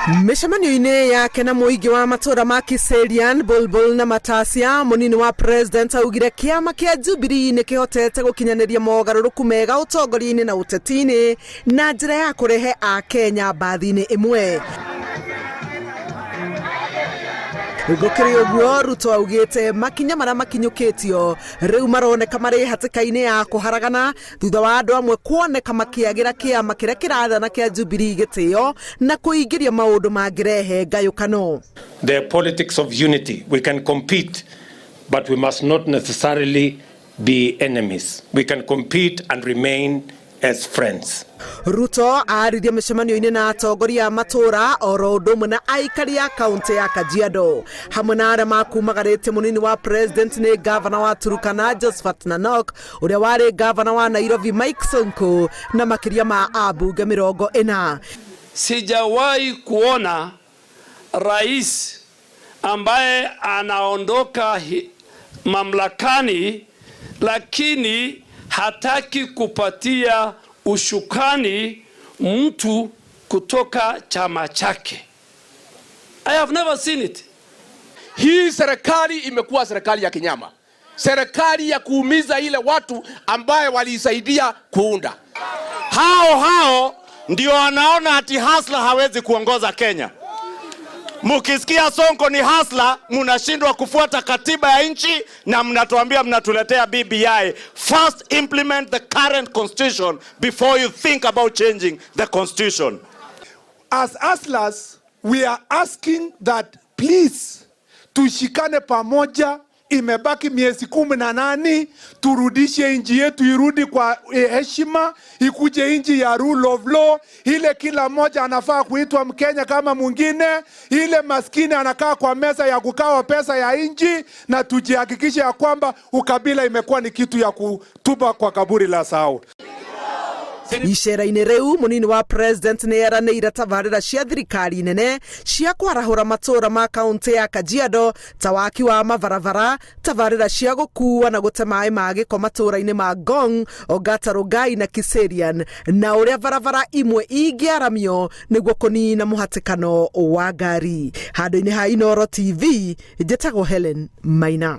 Mĩcemanio-inĩ yake na mũingĩ wa matũũra ma Kiserian, Bulbul na Matasia, mũnini wa president augire kĩama kĩa Jubilee nĩ kĩhotete gũkinyanĩria mogarũrũku mega ũtongoria-inĩ na ũteti-inĩ na njĩra ya kũrehe Akenya mbathi-inĩ ĩmwe. Gũkĩrĩ ũguo, Ruto augĩte makinya marĩa makinyũkĩtio rĩu maroneka marĩ hatĩka-inĩ ya kũharagana thutha wa andũ amwe kuoneka makĩagĩra kĩama kĩrĩa kĩrathana kĩa Jubilee gĩtĩo na kũingĩria maũndũ mangĩrehe ngayũkano. The politics of unity. We can compete, but we must not necessarily be enemies. We can compete and remain as friends. Ruto aaririe mĩcemanio-inĩ na atongoria a matũũra oro ũndũ ũmwe na aikari a kaunti ya Kajiado hamwe na arĩa makumagarĩtie mũnini wa president nĩ gavana wa Turkana Josephat Nanok ũrĩa warĩ gavana wa Nairobi Mike Sonko na makĩria ma ambunge 40. Sijawahi kuona rais ambaye anaondoka mamlakani lakini hataki kupatia ushukani mtu kutoka chama chake. I have never seen it. Hii serikali imekuwa serikali ya kinyama, serikali ya kuumiza ile watu ambaye waliisaidia kuunda. Hao hao ndio wanaona ati hustler hawezi kuongoza Kenya. Mukisikia Sonko ni hustler, munashindwa kufuata katiba ya nchi na mnatuambia mnatuletea BBI. First implement the current constitution before you think about changing the constitution. As hustlers, we are asking that please tushikane pamoja. Imebaki miezi 18, turudishe nchi yetu irudi kwa heshima, ikuje nchi ya rule of law, ile kila mmoja anafaa kuitwa Mkenya kama mwingine, ile maskini anakaa kwa meza ya kugawa pesa ya nchi, na tujihakikishe ya kwamba ukabila imekuwa ni kitu ya kutupa kwa kaburi la sahau. Icera-inĩ rĩu mũnini wa president nĩ eranĩire tabarĩra cia thirikari nene cia kwarahũra matũũra ma kaunti ya Kajiado ta waki wa mabarabara, tabarĩra cia gũkuua na gũte maĩ ma gĩko matũũra-inĩ ma Ngong, Ongata Rongai na Kiserian, na ũrĩa barabara imwe ingĩaramio nĩguo kũnina mũhatĩkano wa ngari. Handũ-inĩ ha Inooro TV, njĩtagwo Helen Maina.